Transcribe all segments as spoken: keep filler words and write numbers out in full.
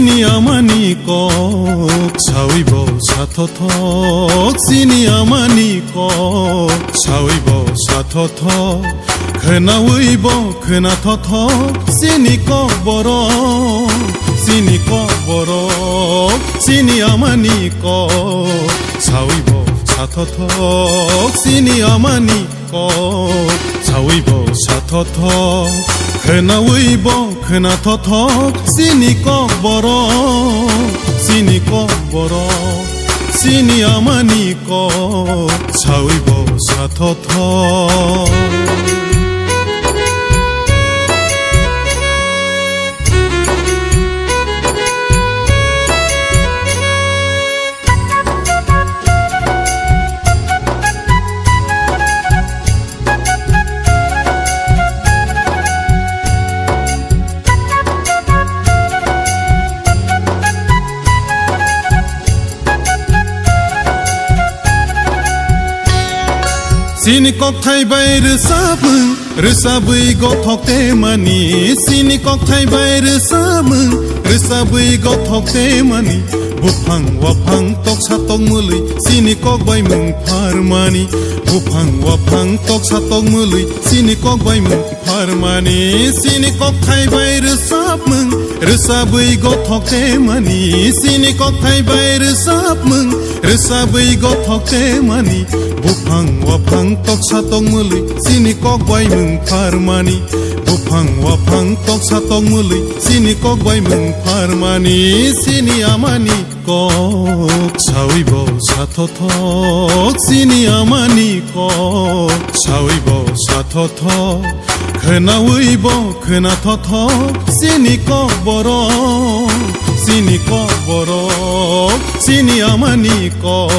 Chini amani kok sawi bo sathothok, chini amani kok sawi bo sathothok, khwnawi bo khwnathothok, chini kok borok, chini kok borok, chini amani kok sawi bo sathothok, chini amani kok sawi bo sathothok, khwnawi bo khwnathothok, chini kok borok, chini kok borok, chini amani kok sawi bo sathothok. Chini kokthai bai rwchapmung, rwchabwi gothok temani. Chini kokthai bai rwchapmung, rwchabwi gothok temani. Buphang waphang toksa tokmwlwi, chini kok bai mung pharmani. Buphang waphang toksa tokmwlwi, chini kok bai mung pharmani. Chini kokthai bai rwchapmung, rwchabwi gothok temani. Chini kokthai bai rwchapmung, rwchabwi gothok temani. Buphang waphang toksa tokmwlwi, chini kok bai mung pharmani. Buphang waphang toksa tokmwlwi, chini kok bai mung pharmani. Chini amani kok sawi bo sathothok, chini amani kok sawi bo sathothok, khwnawi bo khwnathothok, chini kok borok, chini kok borok, chini amani kok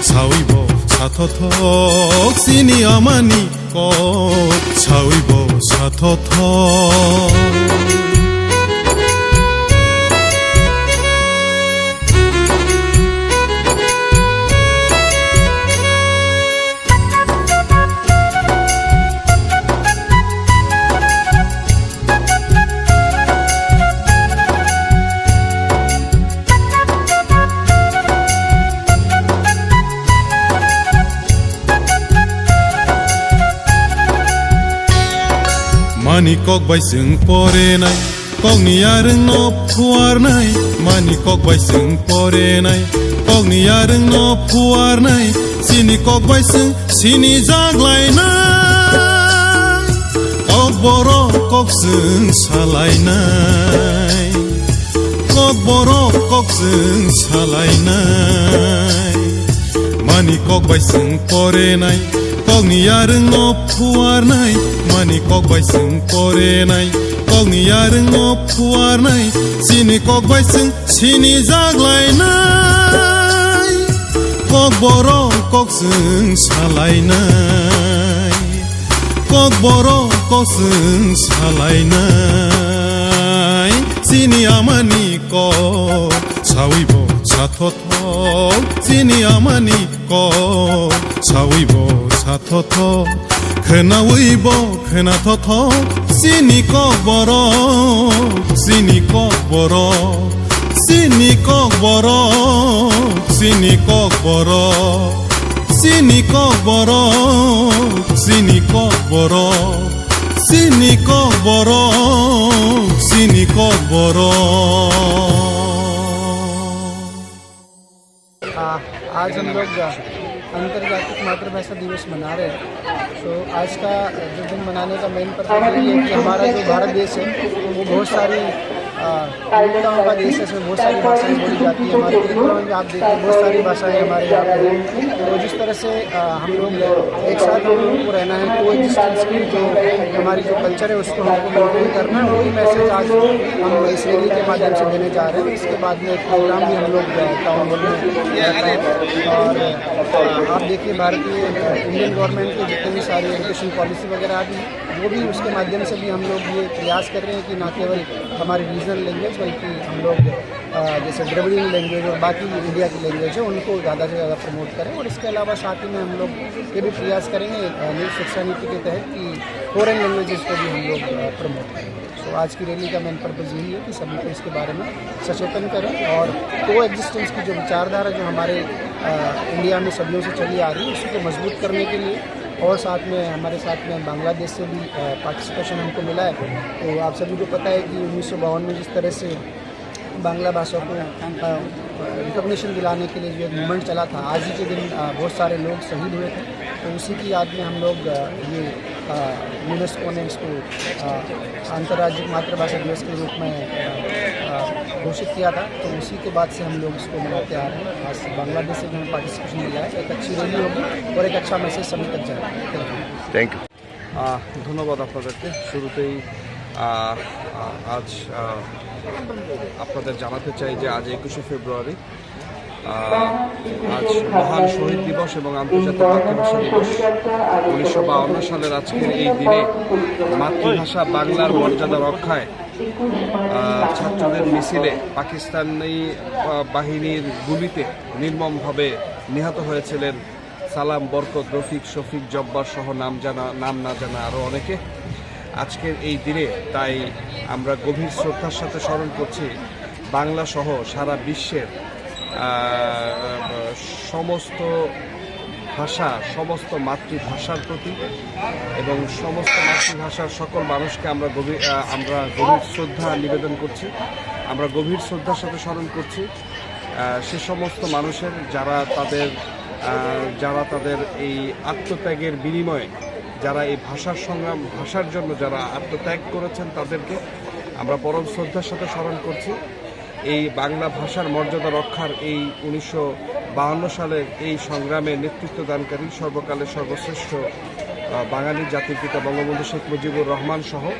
sawi bo sathothok, chini amani kok sawi bo sathothok. Mani kok bai chwng porenai, kokni yarwngno phuarnai. Mani kok bai chwng porenai, kokni yarwngno phuarnai. Chini kok bai chwng sinijak lainai, kok borok kok chwng salainai. Kok borok kok chwng salainai. Mani kok bai chwng porenai, kokni yarwngno phuarnai. Mani kok bai chwng porenai, kokni yarwngno phuarnai. Chini kok bai chwng sinijak lainai. Kok borok kok chwng salainai. Kok borok kok chwng salainai. Chini amani kok sawi bo sathothok. Chini amani kok sawi bo sathothok. Khwnawi bo khwnathothok. Chini kok borok, chini kok borok, chini kok borok, chini kok borok. Chini kok borok, chini kok borok, chini kok borok, chini kok borok. आ, आज हम लोग, आ, अंतर्राष्ट्रीय मातृभाषा दिवस मना रहे हैं। तो आज का जो दिन मनाने का मेन पर्पस यही है कि हमारा जो भारत देश है, वो बहुत सारी, आ, विविधताओं का देश है, इसमें बहुत सारी भाषाएं बोली जाती हैं। हमारे त्रिपुरा में भी आप देखिए, बहुत सारी भाषाएं हमारे यहाँ पे हैं। तो जिस तरह से, आ, हम लोग एक साथ हम लोगों को रहना है, कोएग्जिस्टेंस की जो हमारी जो कल्चर है, उसको हमको मेंटेन करना है। वही मैसेज आज हम इस रैली के माध्यम से देने जा रहे हैं। इसके बाद में एक प्रोग्राम भी हम लोग, आ, टाउन हॉल में रखा है। और, आ, आप देखिए, भारतीय, आ, इंडियन गवर्नमेंट के जितने भी सारे एजुकेशन पॉलिसी वगैरह आ भी वो भी, उसके माध्यम से भी हम लोग ये प्रयास कर रहे हैं कि ना केवल हमारी रीजनल लैंग्वेज, बल्कि हम लोग, अ, जैसे द्रविडियन लैंग्वेज और बाकी इंडिया की लैंग्वेज है, उनको ज़्यादा से ज़्यादा प्रमोट करें। और इसके अलावा साथ ही में हम लोग ये भी प्रयास करेंगे, अ, नई शिक्षा नीति के तहत, कि फॉरेन लैंग्वेजेस को भी हम लोग, अ, प्रमोट करेंगे। तो आज की रैली का मेन पर्पस यही है कि सभी को इसके बारे में सचेतन करें और को एग्जिस्टेंस की जो विचारधारा जो हमारे, अ, इंडिया में सदियों से चली आ रही है, उसी को मजबूत करने के लिए। और साथ में हमारे साथ में बांग्लादेश से भी, अ, पार्टिसिपेशन हमको मिला है। तो आप सभी को पता है कि उन्नीस सौ बावन में जिस तरह से बांग्ला भाषा को, अ, रिकॉग्निशन दिलाने के लिए जो एक मूवमेंट चला था, आज ही के दिन, अ, बहुत सारे लोग शहीद हुए थे। तो उसी की याद में हम लोग, अ, ये, अ, यूनेस्को ने इसको, अ, अंतर्राज्यिक मातृभाषा दिवस के रूप में, अ, अ, घोषित किया था। तो उसी के बाद से हम लोग इसको मनाते आ रहे हैं। आज बांग्लादेश से भी हमें पार्टिसिपेशन मिला है। एक अच्छी रैली होगी और एक अच्छा मैसेज सभी तक जाएगा। Thank you. আহ, ধন্যবাদ আপনাদেরকে। শুরুতেই, আহ, আহ, আজ, আহ, আপনাদের জানাতে চাই যে আজ একুশে ফেব্রুয়ারি, আহ, আজ মহান শহীদ দিবস এবং আন্তর্জাতিক মাতৃভাষা দিবস। উনিশশো বাহান্ন সালের আজকের এই দিনে মাতৃভাষা বাংলার মর্যাদা রক্ষায়, আহ, ছাত্রদের মিছিলে পাকিস্তানি, আহ, বাহিনীর গুলিতে নির্মমভাবে নিহত হয়েছিলেন সালাম, বরকত, রফিক, শফিক, জব্বার সহ নাম জানা, নাম না জানা আরও অনেকে। আজকের এই দিনে তাই আমরা গভীর শ্রদ্ধার সাথে স্মরণ করছি বাংলা সহ সারা বিশ্বের, আহ, সমস্ত ভাষা, সমস্ত মাতৃভাষার প্রতি এবং সমস্ত মাতৃভাষার সকল মানুষকে আমরা গভীর, আহ, আমরা গভীর শ্রদ্ধা নিবেদন করছি। আমরা গভীর শ্রদ্ধার সাথে স্মরণ করছি আহ, সে সমস্ত মানুষের যারা তাদের, আহ, যারা তাদের এই আত্মত্যাগের বিনিময়ে যারা এই ভাষার সংগ্রাম, ভাষার জন্য যারা আত্মত্যাগ করেছেন, তাদেরকে আমরা পরম শ্রদ্ধার সাথে স্মরণ করছি। এই বাংলা ভাষার মর্যাদা রক্ষার এই উনিশশো বাহান্ন সালের এই সংগ্রামে নেতৃত্ব দানকারী সর্বকালের সর্বশ্রেষ্ঠ, আহ, বাঙালি জাতির পিতা বঙ্গবন্ধু শেখ মুজিবুর রহমান সহ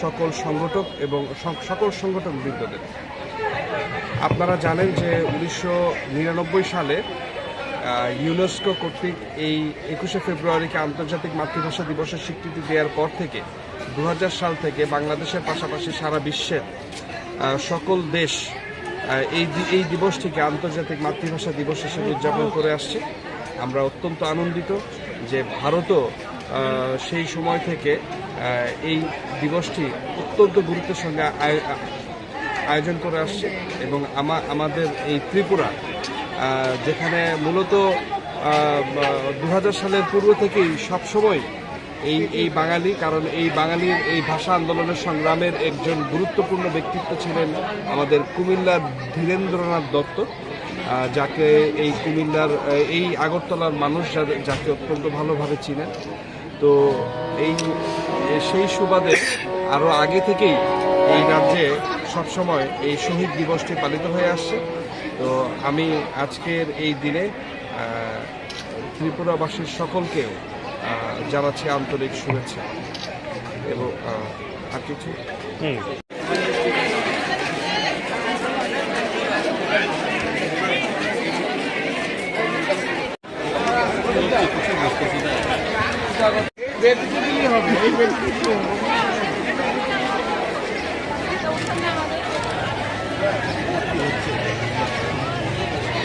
সকল সংগঠক এবং সং-, সকল সংগঠক বৃন্দদের। আপনারা জানেন যে উনিশশো নিরানব্বই সালে, আহ, ইউনেস্কো কর্তৃক এই একুশে ফেব্রুয়ারিকে আন্তর্জাতিক মাতৃভাষা দিবসের স্বীকৃতি দেওয়ার পর থেকে দু হাজার সাল থেকে বাংলাদেশের পাশাপাশি সারা বিশ্বের, আহ, সকল দেশ, আহ, এই দি-, এই দিবসটিকে আন্তর্জাতিক মাতৃভাষা দিবস হিসেবে উদযাপন করে আসছে। আমরা অত্যন্ত আনন্দিত যে ভারতও, আহ, সেই সময় থেকে, আহ, এই দিবসটি অত্যন্ত গুরুত্বের সঙ্গে আয়-, আ-, আয়োজন করে আসছে এবং আমা-, আমাদের এই ত্রিপুরা, আহ, যেখানে মূলত, আহ, বা-, দু হাজার সালের পূর্ব থেকেই সবসময় এই, এই বাঙালি, কারণ এই বাঙালির এই ভাষা আন্দোলনের সংগ্রামের একজন গুরুত্বপূর্ণ ব্যক্তিত্ব ছিলেন আমাদের কুমিল্লার ধীরেন্দ্রনাথ দত্ত, আহ, যাকে এই কুমিল্লার, আহ, এই আগরতলার মানুষ যাদের, যাকে অত্যন্ত ভালোভাবে চিনেন। তো এই, এ, সেই সুবাদে আরও আগে থেকেই এই রাজ্যে সবসময় এই শহীদ দিবসটি পালিত হয়ে আসছে। তো আমি আজকের এই দিনে, আহ, ত্রিপুরাবাসীর সকলকেও, আহ, জানাচ্ছি আন্তরিক শুভেচ্ছা এবং, আহ, আর কিছু।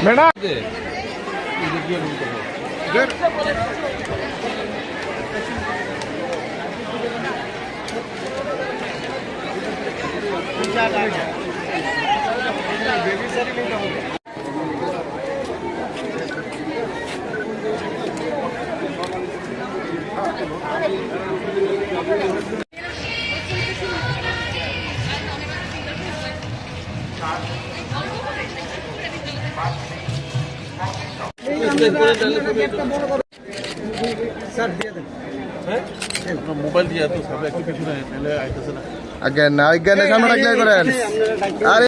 ম্যাডাম। স্যার, দিয়ে দেন। হ্যাঁ? আপনার মোবাইল দিয়ে এত সামনে একটু পিছনে এলে আইতেছে না। আগে না, আগে না, সামনে রাখলে করেন। আরে